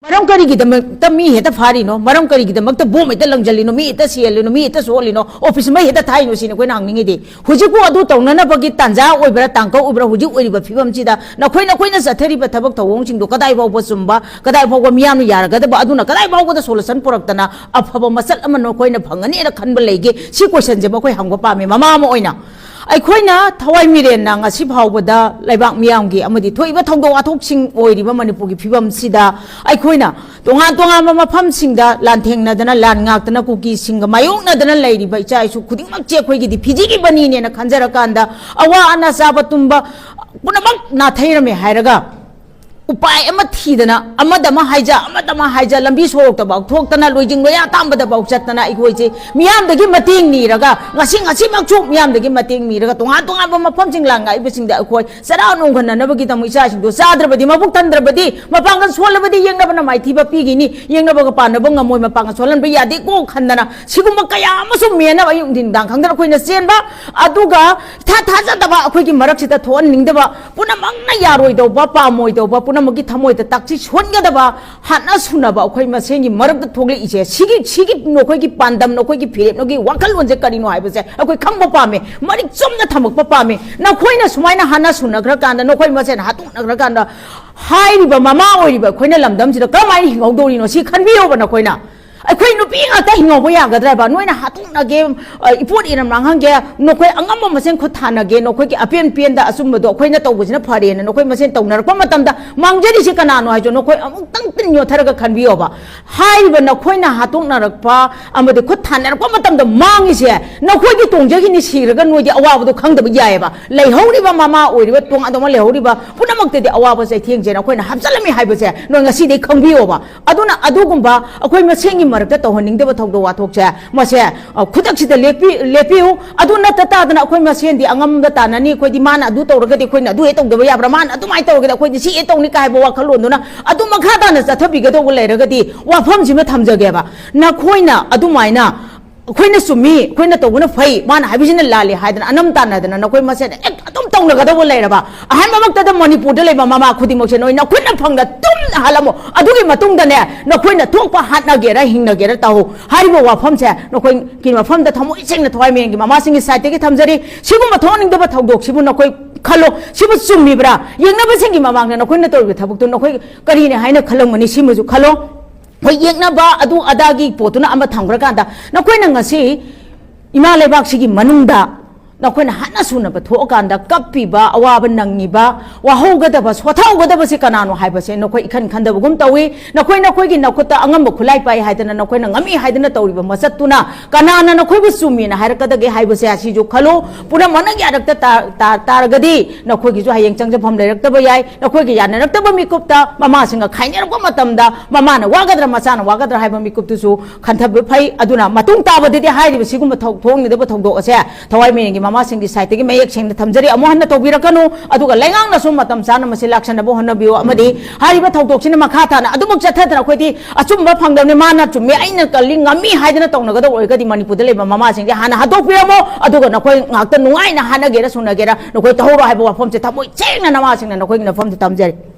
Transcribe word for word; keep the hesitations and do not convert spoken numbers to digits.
ꯃꯔꯝ ꯀꯔꯤꯒꯤꯗꯃꯛꯇ ꯃꯤ ꯍꯦꯛꯇ ꯐꯥꯔꯤꯅꯣ? ꯃꯔꯝ ꯀꯔꯤꯒꯤꯗꯃꯛꯇ ꯕꯣꯝ ꯍꯦꯛꯇ ꯂꯪꯁꯤꯜꯂꯤꯅꯣ? ꯃꯤ ꯍꯦꯛꯇ ꯁꯤꯍꯜꯂꯤꯅꯣ? ꯃꯤ ꯍꯦꯛꯇ ꯁꯣꯛꯍꯜꯂꯤꯅꯣ? ꯑꯣꯐꯤꯁ ꯃꯩ ꯍꯦꯛꯇ ꯊꯥꯏꯅꯣ? ꯁꯤꯅꯤ ꯑꯩꯈꯣꯏꯅ ꯍꯪꯅꯤꯡꯉꯤꯗꯤ꯫ ꯍꯧꯖꯤꯛꯄꯨ ꯑꯗꯨ ꯇꯧꯅꯅꯕꯒꯤ ꯇꯥꯟꯖꯥ ꯑꯣꯏꯕ꯭ꯔꯥ, ꯇꯥꯡꯀꯛ ꯑꯣꯏꯕ꯭ꯔꯥ? ꯍꯧꯖꯤꯛ ꯑꯣꯏꯔꯤꯕ ꯐꯤꯕꯝꯁꯤꯗ ꯅꯈꯣꯏ, ꯅꯈꯣꯏꯅ ꯆꯠꯊꯔꯤꯕ ꯊꯕꯛ ꯊꯧꯑꯣꯡꯁꯤꯡꯗꯣ ꯀꯗꯥꯏ ꯐꯥꯎꯕ ꯆꯨꯝꯕ, ꯀꯗꯥꯏ ꯐꯥꯎꯕ ꯃꯤꯌꯥꯝꯅ ꯌꯥꯔꯒꯗꯕ, ꯑꯗꯨꯅ ꯀꯗꯥꯏ ꯐꯥꯎꯕꯗ ꯁꯣꯂꯨꯁꯟ ꯄꯨꯔꯛꯇꯅ ꯑꯐꯕ ꯃꯁꯛ ꯑꯃ ꯅꯈꯣꯏꯅ ꯐꯪꯒꯅꯤꯅ ꯈꯟꯕ ꯂꯩꯒꯦ? ꯁꯤ ꯀꯣꯏꯁꯟꯁꯦ ꯃꯈꯣꯏ ꯍꯪꯕ ꯄꯥꯝꯃꯤ, ꯃꯃꯥ ꯑꯃ ꯑꯣꯏꯅ꯫ ꯑꯩꯈꯣꯏꯅ ꯊꯋꯥꯏ ꯃꯤꯔꯦꯟꯅ ꯉꯁꯤ ꯐꯥꯎꯕꯗ ꯂꯩꯕꯥꯛ ꯃꯤꯌꯥꯝꯒꯤ ꯑꯃꯗꯤ ꯊꯣꯛꯏꯕ ꯊꯧꯗꯣꯛ ꯋꯥꯊꯣꯛꯁꯤꯡ ꯑꯣꯏꯔꯤꯕ ꯃꯅꯤꯄꯨꯔꯒꯤ ꯐꯤꯕꯝꯁꯤꯗ ꯑꯩꯈꯣꯏꯅ ꯇꯣꯉꯥꯟ ꯇꯣꯉꯥꯟꯕ ꯃꯐꯝꯁꯤꯡꯗ ꯂꯥꯟꯊꯦꯡꯅꯗꯅ, ꯂꯥꯟ ꯉꯥꯛꯇꯅ, ꯀꯨꯀꯤꯁꯤꯡꯒ ꯃꯥꯌꯣꯛꯅꯗꯅ ꯂꯩꯔꯤꯕ ꯏꯆꯥ ꯏꯁꯨ ꯈꯨꯗꯤꯡꯃꯛꯁꯦ ꯑꯩꯈꯣꯏꯒꯤꯗꯤ ꯐꯤꯖꯤꯈꯤꯕꯅꯤꯅꯦꯅ ꯈꯟꯖꯔꯀꯥꯟꯗ, ꯑꯋꯥ ꯑꯅꯥ, ꯆꯥꯕ ꯇꯨꯝꯕ ꯄꯨꯝꯅꯃꯛ ꯅꯥꯊꯩꯔꯝꯃꯦ ꯍꯥꯏꯔꯒ, ꯎꯄꯥꯏ ꯑꯃ ꯊꯤꯗꯅ, ꯑꯃꯗ ꯑꯃ ꯍꯥꯏꯖ, ꯑꯃꯗ ꯑꯃ ꯍꯥꯏꯖ, ꯂꯝꯕꯤ ꯁꯣꯔꯣꯛꯇꯐꯥꯎ ꯊꯣꯛꯇꯅ, ꯂꯣꯏꯖꯤꯡ ꯂꯣꯌꯥ ꯇꯥꯟꯕꯗꯐꯥꯎ ꯆꯠꯇꯅ ꯑꯩꯈꯣꯏꯁꯦ ꯃꯤꯌꯥꯝꯗꯒꯤ ꯃꯇꯦꯡ ꯅꯤꯔꯒ, ꯉꯁꯤ, ꯉꯁꯤꯃꯛꯁꯨ ꯃꯤꯌꯥꯝꯗꯒꯤ ꯃꯇꯦꯡ ꯅꯤꯔꯒ, ꯇꯣꯉꯥꯟ ꯇꯣꯉꯥꯟꯕ ꯃꯐꯝꯁꯤꯡ ꯂꯥꯟ ꯉꯥꯛꯏꯕꯁꯤꯡꯗ ꯑꯩꯈꯣꯏ ꯆꯔꯥ ꯅꯣꯡꯍꯟꯅꯅꯕꯒꯤꯗꯃꯛ, ꯏꯆꯥꯁꯤꯡꯗꯣ ꯆꯥꯗ꯭ꯔꯕꯗꯤ, ꯃꯕꯨꯛ ꯊꯟꯗ꯭ꯔꯕꯗꯤ, ꯃꯄꯥꯡꯒꯜ ꯁꯣꯜꯂꯕꯗꯤ ꯌꯦꯛꯅꯕꯅ ꯃꯥꯏꯊꯤꯕ ꯄꯤꯈꯤꯅꯤ, ꯌꯦꯛꯅꯕꯒ ꯄꯥꯟꯅꯕ ꯉꯝꯃꯣꯏ, ꯃꯄꯥꯡꯒꯜ ꯁꯣꯜꯍꯟꯕ ꯌꯥꯗꯦꯀꯣ ꯈꯟꯗꯅ, ꯁꯤꯒꯨꯝꯕ ꯀꯌꯥ ꯑꯃꯁꯨ ꯃꯦꯟꯅꯕ ꯑꯌꯨꯛ ꯅꯨꯡꯊꯤꯟ ꯅꯨꯡꯗꯥꯡ ꯈꯪꯗꯅ ꯑꯩꯈꯣꯏꯅ ꯆꯦꯟꯕ, ꯑꯗꯨꯒ ꯏꯊꯥ ꯊꯥꯖꯗꯕ ꯑꯩꯈꯣꯏꯒꯤ ꯃꯔꯛꯁꯤꯗ ꯊꯣꯛꯍꯟꯅꯤꯡꯗꯕ, ꯄꯨꯝꯅꯃꯛꯅ ꯌꯥꯔꯣꯏꯗꯧꯕ, ꯄꯥꯝꯃꯣꯏꯗꯧꯕ, ꯄꯨꯝꯅꯃꯛꯀꯤ ꯊꯃꯣꯏꯗ ꯇꯥꯛꯁꯤ ꯁꯣꯟꯒꯗꯕ, ꯍꯥꯠꯅ ꯁꯨꯅꯕ ꯑꯩꯈꯣꯏ ꯃꯁꯦꯟꯒꯤ ꯃꯔꯛꯇ ꯊꯣꯛꯂꯛꯏꯁꯦ, ꯁꯤꯒꯤ, ꯁꯤꯒꯤ ꯅꯈꯣꯏꯒꯤ ꯄꯥꯟꯗꯝ, ꯅꯈꯣꯏꯒꯤ ꯐꯤꯔꯦꯞ, ꯅꯈꯣꯏꯒꯤ ꯋꯥꯈꯜꯂꯣꯟꯁꯦ ꯀꯔꯤꯅꯣ ꯍꯥꯏꯕꯁꯦ ꯑꯩꯈꯣꯏ ꯈꯪꯕ ꯄꯥꯝꯃꯦ, ꯃꯔꯤꯛ ꯆꯨꯝꯅ ꯊꯝꯃꯛꯄ ꯄꯥꯝꯃꯦ꯫ ꯅꯈꯣꯏꯅ ꯁꯨꯃꯥꯏꯅ ꯍꯥꯠꯅ ꯁꯨꯅꯈ꯭ꯔꯀꯥꯟꯗ, ꯅꯈꯣꯏ ꯃꯁꯦꯟ ꯍꯥꯠꯇꯣꯛꯅꯈ꯭ꯔꯀꯥꯟꯗ, ꯍꯥꯏꯔꯤꯕ ꯃꯃꯥ ꯑꯣꯏꯔꯤꯕ ꯑꯩꯈꯣꯏꯅ ꯂꯝꯗꯝꯁꯤꯗ ꯀꯔꯝꯍꯥꯏꯅ ꯍꯤꯡꯍꯧꯗꯧꯔꯤꯅꯣ? ꯁꯤ ꯈꯟꯕꯤꯌꯣꯕ ꯅꯈꯣꯏꯅ꯫ ꯑꯩꯈꯣꯏ ꯅꯨꯄꯤ ꯉꯥꯛꯇ ꯍꯤꯡꯍꯧꯕ ꯌꯥꯒꯗ꯭ꯔꯕ? ꯅꯣꯏꯅ ꯍꯥꯠꯇꯣꯛꯅꯒꯦ, ꯑ, ꯏꯄꯣꯠ ꯏꯔꯝ ꯃꯥꯡꯍꯟꯒꯦ, ꯅꯈꯣꯏ ꯑꯉꯝꯕ ꯃꯁꯦꯟ ꯈꯨꯠ ꯊꯥꯅꯒꯦ, ꯅꯈꯣꯏꯒꯤ ꯑꯄꯦꯟ ꯄꯦꯟꯗ ꯑꯆꯨꯝꯕꯗꯣ ꯑꯩꯈꯣꯏꯅ ꯇꯧꯕꯁꯤꯅ ꯐꯔꯦꯅ ꯅꯈꯣꯏ ꯃꯁꯦꯟ ꯇꯧꯅꯔꯛꯄ ꯃꯇꯝꯗ, ꯃꯥꯡꯖꯔꯤꯁꯦ ꯀꯅꯥꯅꯣ ꯍꯥꯏꯁꯨ ꯅꯈꯣꯏ ꯑꯃꯨꯛꯇꯪ ꯇꯤꯟ ꯌꯣꯠꯊꯔꯒ ꯈꯟꯕꯤꯌꯣꯕ꯫ ꯍꯥꯏꯔꯤꯕ ꯅꯈꯣꯏꯅ ꯍꯥꯠꯇꯣꯛꯅꯔꯛꯄ ꯑꯃꯗꯤ ꯈꯨꯠ ꯊꯥꯅꯔꯛꯄ ꯃꯇꯝꯗ ꯃꯥꯡꯉꯤꯁꯦ ꯅꯈꯣꯏꯒꯤ ꯇꯣꯡꯖꯈꯤꯅꯤ, ꯁꯤꯔꯒ ꯅꯣꯏꯗꯤ ꯑꯋꯥꯕꯗꯣ ꯈꯪꯗꯕ ꯌꯥꯏꯑꯕ꯫ ꯂꯩꯍꯧꯔꯤꯕ ꯃꯃꯥ ꯑꯣꯏꯔꯤꯕ, ꯇꯣꯉꯥꯟ ꯇꯣꯉꯥꯟ ꯂꯩꯍꯧꯔꯤꯕ ꯄꯨꯝꯅꯃꯛꯇꯗꯤ ꯑꯋꯥꯕ ꯆꯩꯊꯦꯡꯁꯦ ꯅꯈꯣꯏꯅ ꯍꯥꯞꯆꯤꯜꯂꯝꯃꯤ ꯍꯥꯏꯕꯁꯦ ꯅꯣꯏ ꯉꯁꯤꯗꯩ ꯈꯪꯕꯤꯌꯣꯕ꯫ ꯑꯗꯨꯅ ꯑꯗꯨꯒꯨꯝꯕ ꯑꯩꯈꯣꯏ ꯃꯁꯦꯟꯒꯤ ꯃꯔꯛꯇ ꯇꯧꯍꯟꯅꯤꯡꯗꯕ ꯊꯧꯗꯣꯛ ꯋꯥꯊꯣꯛꯁꯦ, ꯃꯁꯦ, ꯑ, ꯈꯨꯗꯛꯁꯤꯗ ꯂꯦꯞꯄꯤ-, ꯂꯦꯞꯄꯤꯌꯨ꯫ ꯑꯗꯨ ꯅꯠꯇ ꯇꯥꯗꯅ ꯑꯩꯈꯣꯏ ꯃꯁꯦꯟꯗꯤ ꯑꯉꯝꯕ ꯇꯥꯟꯅꯅꯤ, ꯑꯩꯈꯣꯏꯗꯤ ꯃꯥꯅ ꯑꯗꯨ ꯇꯧꯔꯒꯗꯤ ꯑꯩꯈꯣꯏꯅ ꯑꯗꯨ ꯍꯦꯛ ꯇꯧꯗꯕ ꯌꯥꯕ꯭ꯔꯥ, ꯃꯥꯅ ꯑꯗꯨꯃꯥꯏꯅ ꯇꯧꯔꯒꯗꯤ ꯑꯩꯈꯣꯏꯗꯤ ꯁꯤ ꯍꯦꯛ ꯇꯧꯅꯤ ꯀꯥꯏ ꯍꯥꯏꯕ ꯋꯥꯈꯜꯂꯣꯟꯗꯨꯅ ꯑꯗꯨ ꯃꯈꯥ ꯇꯥꯅ ꯆꯠꯊꯕꯤꯒꯗꯧꯕ ꯂꯩꯔꯒꯗꯤ, ꯋꯥꯐꯝꯁꯤꯃ ꯊꯝꯖꯒꯦꯕ, ꯅꯈꯣꯏꯅ ꯑꯗꯨꯃꯥꯏꯅ ꯑꯩꯈꯣꯏꯅ ꯆꯨꯝꯃꯤ, ꯑꯩꯈꯣꯏꯅ ꯇꯧꯕꯅ ꯐꯩ, ꯃꯥꯅ ꯍꯥꯏꯕꯁꯤꯅ ꯂꯥꯜꯂꯤ ꯍꯥꯏꯗꯅ ꯑꯅꯝ ꯇꯥꯟꯅꯗꯅ ꯅꯈꯣꯏ ꯃꯁꯦꯟ ꯑꯦ ꯑꯗꯨꯝ ꯇꯧꯅꯒꯗꯧꯕ ꯂꯩꯔꯕ, ꯑꯍꯥꯟꯕꯃꯛꯇꯗ ꯃꯅꯤꯄꯨꯔꯗ ꯂꯩꯕ ꯃꯃꯥ ꯈꯨꯗꯤꯡꯃꯛꯁꯦ ꯅꯣꯏ ꯅꯈꯨꯠꯅ ꯐꯪꯅ ꯇꯨꯝꯅ ꯍꯥꯜꯂꯝꯃꯣ꯫ ꯑꯗꯨꯒꯤ ꯃꯇꯨꯡꯗꯅꯦ, ꯅꯈꯣꯏꯅ ꯊꯣꯛꯄ ꯍꯥꯠꯅꯒꯦꯔꯥ ꯍꯤꯡꯅꯒꯦꯔꯥ ꯇꯧꯍꯧ꯫ ꯍꯥꯏꯔꯤꯕ ꯋꯥꯐꯝꯁꯦ ꯅꯈꯣꯏꯒꯤ ꯃꯐꯝꯗ ꯊꯃꯣꯏ ꯁꯦꯡꯅ ꯊꯋꯥꯏ ꯃꯤꯌꯦꯡꯒꯤ ꯃꯃꯥꯁꯤꯡꯒꯤ ꯁꯥꯏꯠꯇꯒꯤ ꯊꯝꯖꯔꯤ꯫ ꯁꯤꯒꯨꯝꯕ ꯊꯣꯛꯍꯟꯅꯤꯡꯗꯕ ꯊꯧꯗꯣꯛꯁꯤꯕꯨ ꯅꯈꯣꯏ ꯈꯜꯂꯣ꯫ ꯁꯤꯕꯨ ꯆꯨꯝꯃꯤꯕ꯭ꯔꯥ? ꯌꯦꯡꯅꯕꯁꯤꯡꯒꯤ ꯃꯃꯥꯡꯗ ꯅꯈꯣꯏꯅ ꯇꯧꯔꯤꯕ ꯊꯕꯛꯇꯨ ꯅꯈꯣꯏ ꯀꯔꯤꯅꯤ ꯍꯥꯏꯅ ꯈꯜꯂꯝꯒꯅꯤ? ꯁꯤꯃꯁꯨ ꯈꯜꯂꯣ꯫ ꯍꯣꯏ, ꯌꯦꯛꯅꯕ ꯑꯗꯨ ꯑꯗꯥꯒꯤ ꯄꯣꯠꯇꯨꯅ ꯑꯃ ꯊꯝꯈ꯭ꯔꯀꯥꯟꯗ, ꯅꯈꯣꯏꯅ ꯉꯁꯤ ꯏꯃꯥ ꯂꯩꯕꯥꯛꯁꯤꯒꯤ ꯃꯅꯨꯡꯗ ꯅꯈꯣꯏꯅ ꯍꯥꯠꯅ ꯁꯨꯅꯕ ꯊꯣꯛꯑꯀꯥꯟꯗ ꯀꯞꯄꯤꯕ, ꯑꯋꯥꯕ ꯅꯪꯉꯤꯕ, ꯋꯥꯍꯧꯒꯗꯕ, ꯁꯣꯊꯍꯧꯒꯗꯕꯁꯦ ꯀꯅꯥꯅꯣ ꯍꯥꯏꯕꯁꯦ ꯅꯈꯣꯏ ꯏꯈꯟ ꯈꯟꯗꯕꯒꯨꯝ ꯇꯧꯏ꯫ ꯅꯈꯣꯏ ꯅꯈꯣꯏꯒꯤ ꯅꯈꯨꯠꯇ ꯑꯉꯝꯕ ꯈꯨꯠꯂꯥꯏ ꯄꯥꯏ ꯍꯥꯏꯗꯅ ꯅꯈꯣꯏꯅ ꯉꯝꯃꯤ ꯍꯥꯏꯗꯅ ꯇꯧꯔꯤꯕ ꯃꯆꯠꯇꯨꯅ ꯀꯅꯥꯅ ꯅꯈꯣꯏꯕꯨ ꯆꯨꯝꯃꯤꯅ ꯍꯥꯏꯔꯛꯀꯗꯒꯦ ꯍꯥꯏꯕꯁꯦ ꯑꯁꯤꯁꯨ ꯈꯜꯂꯨ꯫ ꯄꯨꯝꯅꯃꯛꯅ ꯌꯥꯔꯛꯇ ꯇꯥ-, ꯇꯥ-, ꯇꯥꯔꯒꯗꯤ ꯅꯈꯣꯏꯒꯤꯁꯨ ꯍꯌꯦꯡ ꯆꯪꯖꯐꯝ ꯂꯩꯔꯛꯇꯕ ꯌꯥꯏ꯫ ꯅꯈꯣꯏꯒꯤ ꯌꯥꯅꯔꯛꯇꯕ ꯃꯤꯀꯨꯞꯇ ꯃꯃꯥꯁꯤꯡꯒ ꯈꯥꯏꯅꯔꯛꯄ ꯃꯇꯝꯗ ꯃꯃꯥꯅ ꯋꯥꯒꯗ꯭ꯔꯥ, ꯃꯆꯥꯅ ꯋꯥꯒꯗ꯭ꯔꯥ ꯍꯥꯏꯕ ꯃꯤꯀꯨꯞꯇꯨꯁꯨ ꯈꯟꯊꯕ ꯐꯩ꯫ ꯑꯗꯨꯅ ꯃꯇꯨꯡ ꯇꯥꯕꯗꯗꯤ ꯍꯥꯏꯔꯤꯕ ꯁꯤꯒꯨꯝꯕ ꯊꯧ-, ꯊꯣꯛꯍꯟꯒꯗꯕ ꯊꯧꯗꯣꯛ ꯑꯁꯦ ꯊꯋꯥꯏ ꯃꯤꯔꯦꯟꯒꯤ ꯃꯃꯥꯁꯤꯡꯒꯤ ꯁꯥꯏꯠꯇꯒꯤ ꯃꯌꯦꯛ ꯁꯦꯡꯅ ꯊꯝꯖꯔꯤ꯫ ꯑꯃꯨꯛ ꯍꯟꯅ ꯇꯧꯕꯤꯔꯛꯀꯅꯨ꯫ ꯑꯗꯨꯒ ꯂꯩꯉꯥꯛꯅꯁꯨ ꯃꯇꯝ ꯆꯥꯅ ꯃꯁꯤ ꯂꯥꯛꯁꯟꯅꯕ ꯍꯣꯠꯅꯕꯤꯌꯨ꯫ ꯑꯃꯗꯤ ꯍꯥꯏꯔꯤꯕ ꯊꯧꯗꯣꯛꯁꯤꯅ ꯃꯈꯥ ꯇꯥꯅ ꯑꯗꯨꯃꯛ ꯆꯠꯊꯗꯅ ꯑꯩꯈꯣꯏꯗꯤ ꯑꯆꯨꯝꯕ ꯐꯪꯗꯕꯅꯤ, ꯃꯥꯅ ꯆꯨꯝꯃꯤ, ꯑꯩꯅ ꯀꯜꯂꯤ, ꯉꯝꯃꯤ ꯍꯥꯏꯗꯅ ꯇꯧꯅꯒꯗꯕ ꯑꯣꯏꯔꯒꯗꯤ ꯃꯅꯤꯄꯨꯔꯗ ꯂꯩꯕ ꯃꯃꯥꯁꯤꯡꯁꯦ ꯍꯥꯟꯅ ꯍꯥꯠꯇꯣꯛꯄꯤꯔꯝꯃꯣ꯫ ꯑꯗꯨꯒ ꯅꯈꯣꯏ ꯉꯥꯛꯇ ꯅꯨꯡꯉꯥꯏꯅ ꯍꯥꯠꯅꯒꯦꯔꯥ ꯁꯨꯅꯒꯦꯔꯥ ꯅꯈꯣꯏ ꯇꯧꯍꯧꯔꯣ ꯍꯥꯏꯕ ꯋꯥꯐꯝꯁꯦ ꯊꯃꯣꯏ ꯁꯦꯡꯅ ꯅꯃꯥꯁꯤꯡꯅ ꯅꯈꯣꯏꯒꯤ ꯅꯐꯝꯗ ꯊꯝꯖꯔꯤ꯫